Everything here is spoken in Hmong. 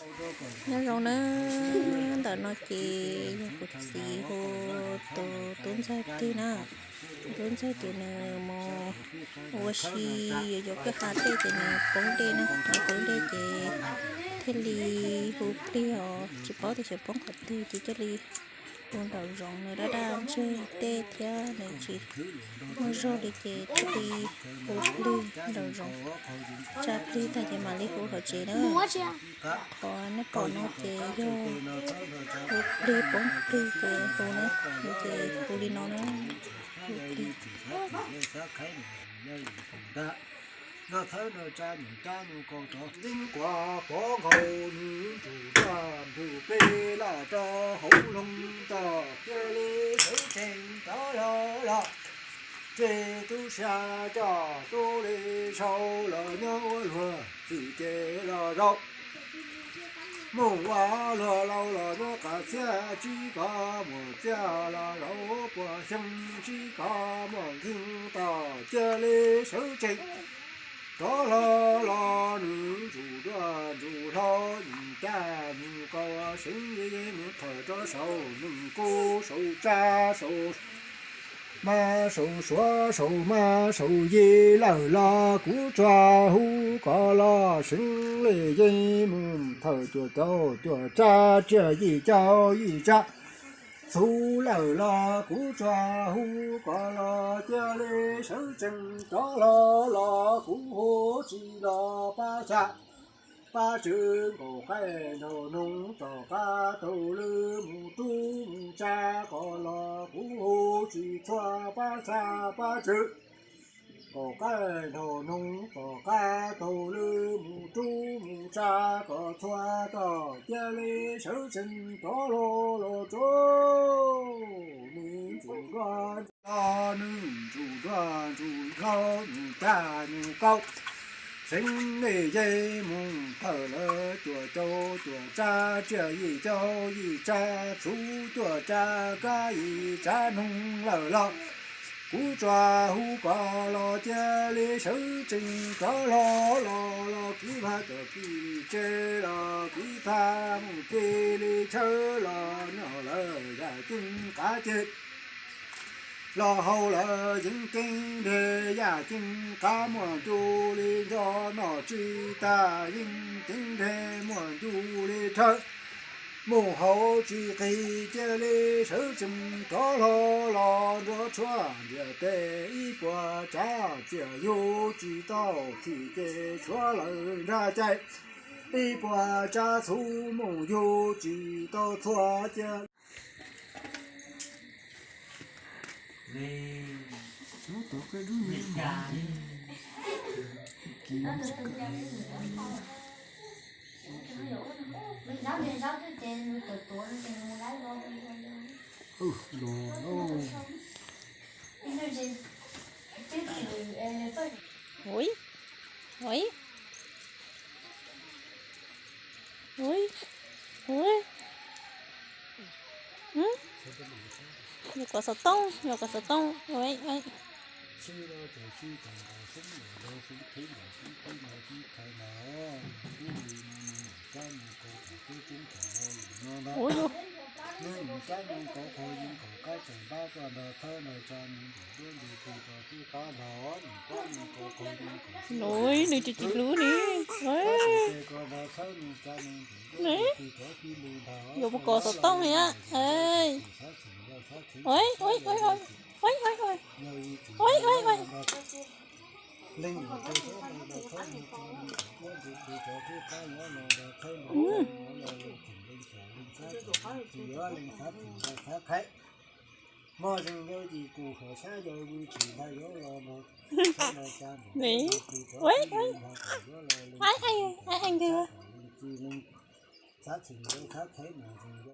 Nyob zoo na, ntawm no ces yog kuv txiv hu tus tub ntxawg plig na. Tub ntxawg ces nws mus ua si yuav yuav kwj ha tej ces nws poob dej na, nws poob dej ces thiaj li hu plig os, tsis paub tias xyov poob qhov twg ces thiaj li hu nraum zoov, nws daj daj ntseg tej thiab nws tsis muaj zog li ces thiaj li hu plig nraum zoov. Tsa plig tag ces mam li hu hauv tsev na. Qhov nej pom no ces yog hu plig poob plig ces hu na, ces hu li no na. Hu plig. Nrog thawb nrog tsa nws rab nws kaus rov teeb kuav pov nkaus nws ntsum duaj ntsum plig laj rau hauv loog tog cia li sawv tsees rov los los. Ces tub sia coj tub li sau los nyob ua luag txwm ces los zaum. Mus ua luag laus los nyob qas txhiab tsib kov mus txiaj los zaum puas xyoo tsib kov mus nkeeg tog cia li sawv tsees rov hlo los nws ntsum duaj ntsum hlau nws caj nws kaus seev li mus thawm rau saum nws kuj saum tsa saum mas saum suav saum mas saum yig lawm los kuv tsuas hu kom los seev li yeej mus thawm cuaj caum cuaj tsa tsiaj yim caum yim tsa txhuv lawm los kuv tsuas hu kom los cia li sawv tsees rov hlo los kuv hu tsis los pab xya pab tsw nkaus qaij nraug noog txog qab taug lw mus rub mus tsa kom los kuv hu tsis txhua pab xya pab tsw nkaus qaij nraug noog txog qab taug lw mus rub mus tsa kom txhua tog cia li sawv tsees rov hlo los tso nws ntsum duaj ntsum hlau nws ntsum duaj ntsum hlau nws caj nws kaus seev li yeej mus thawm lawm cuaj caum cuaj tsa tsiaj yim caum yim tsa txhuv cuaj tsa kab yim tsa noog lawm los kuv tsuas hu kom los cia li sawv tsees rov hlo los los kwv vaj cov kwv tse los kwv thaj mus plig li chaw los nyob lawm yaj ceeb qab ces los hau lawm yeeb ceeb deg yaj ceeb qab muaj ncu li nco noj tsis tag yeeb ceeb deg muaj ncu li rhawv mus hauv tsis qis cia li sawv tsees rov hlo los nrov tshuab ntiaj teb ib puas tsav tsiaj yug tsis tau thim ces tshuab lawm nrag cai ib puas tsav txhuv mus yug tsis tau txhua cia Ui, ui, ui, ui. Yog kov xov tooj, yog kov xov tooj, ui, ui. Ui, ui. Ui, nws tsis tsis hlub ni. Yuav mus kov xov tooj li a. Ui, ui, ui, ui. Ui, ui, ui. Ui, ui, ui, ui.